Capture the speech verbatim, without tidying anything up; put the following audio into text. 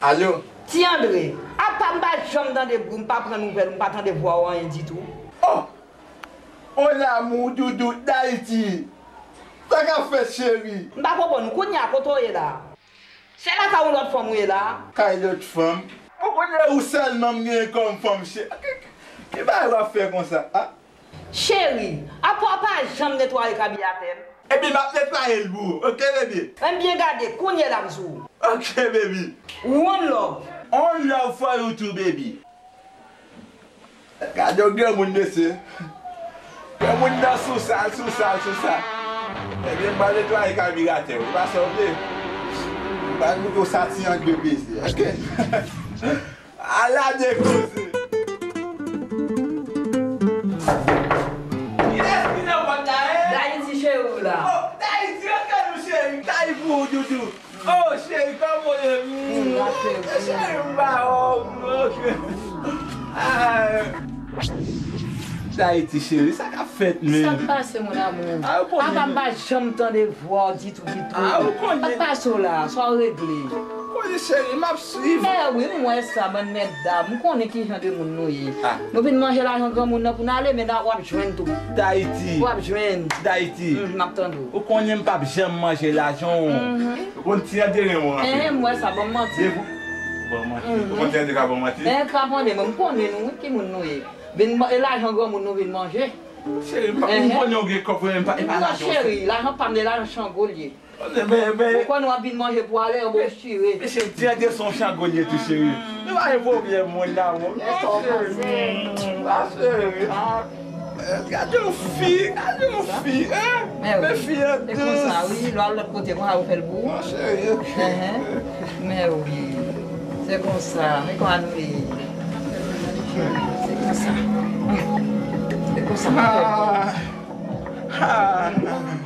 Alo? Ti Andre, apa m pa janm tande bri w, m pa pran nouvèl ou, m pa tande vwa w anyen ditou? Oh! On lanmou doudou Dayiti. Sa k ap fèt, cheri? M pa konprann ou. Kounye a, kote w ye la? Se lakay yon lòt fanm ou ye la? Kay lòt fanm? Ou konnen ou sèlman m genyen kòm fanm, cheri. Ki, ki bagay w ap fè konsa, a? Cheri, apa w pa janm netwaye kabi atè m? Epi m ap netwaye l pou ou, oke, baby? Enbyen gade, kounye la m sou ou. Oke, baby. One love. One love for you too, baby. Gade yon granmoun, mesye. Granmoun nan sou sa, sou sa, sou sa. Ebyen, m pral netwaye kabiratè w. E pa sa w vle? M pral montre w sa ti Andre peze, oke? Ala de koze! Kilès ki nan pòt la, en? Dayiti cheri w la. Oh, Dayiti, antre non, cheri. Kay pou ou, doudou. Oh, cheri, kòman w ye? Mm, cheri, m ba w. Ah. Dayiti, cheri, sa k ap fèt, menm? Sa k pase, mon amour? Ah, ou konnen. Apa m pa janm tande vwa w ditou, ditou. Ah, ou konnen. Sa k pase w la? Sa w regle? Ou konnen, cheri, m ap swiv. Mè wi, m wè sa, bann mètdam. M konnen ki jan de moun nou ye. Ah. Nou vin manje lajan granmoun nan pou n ale, men w ap jwenn tou. Dayiti. W ap jwenn. Dayiti. Mm, m ap tande w. Ou konnen m p ap janm manje lajan w. Mhm. Ou konn ti antere mwen anpil. Eh, m wè sa, ban m manti. Depi ou ban m manti. Mhm. Ou konn ti antere ka ban m manti? Eh, kraponnen, mwen, m konnen nou, wi, ki moun nou ye. Vin ma-, e lajan granmoun nou vin manje. Cheri, m pa, m konnen w gen kòb, men m pa, e pa lajan w. Non, cheri, lajan pa m, e lajan Chango l ye. Men, men, men. Ou konnen w ap vin manje pou ale, yon bon chire. Men cheri, ti antere se yon Chango l ye tou, cheri. Men pa gen pwoblèm, mon amour. Non, cheri. Ah, cheri. Ah. Gade yon fi, gade yon fi, hein? Men fi an dous. Se konsa, wi, lè w al lòt kote, konsa yo fè l pou ou. Mon cheri, ok. Enhen. Men wi, se konsa, men kòman nou ye. Se konsa. Se konsa, nou fè l pou ou. Ah. Ah.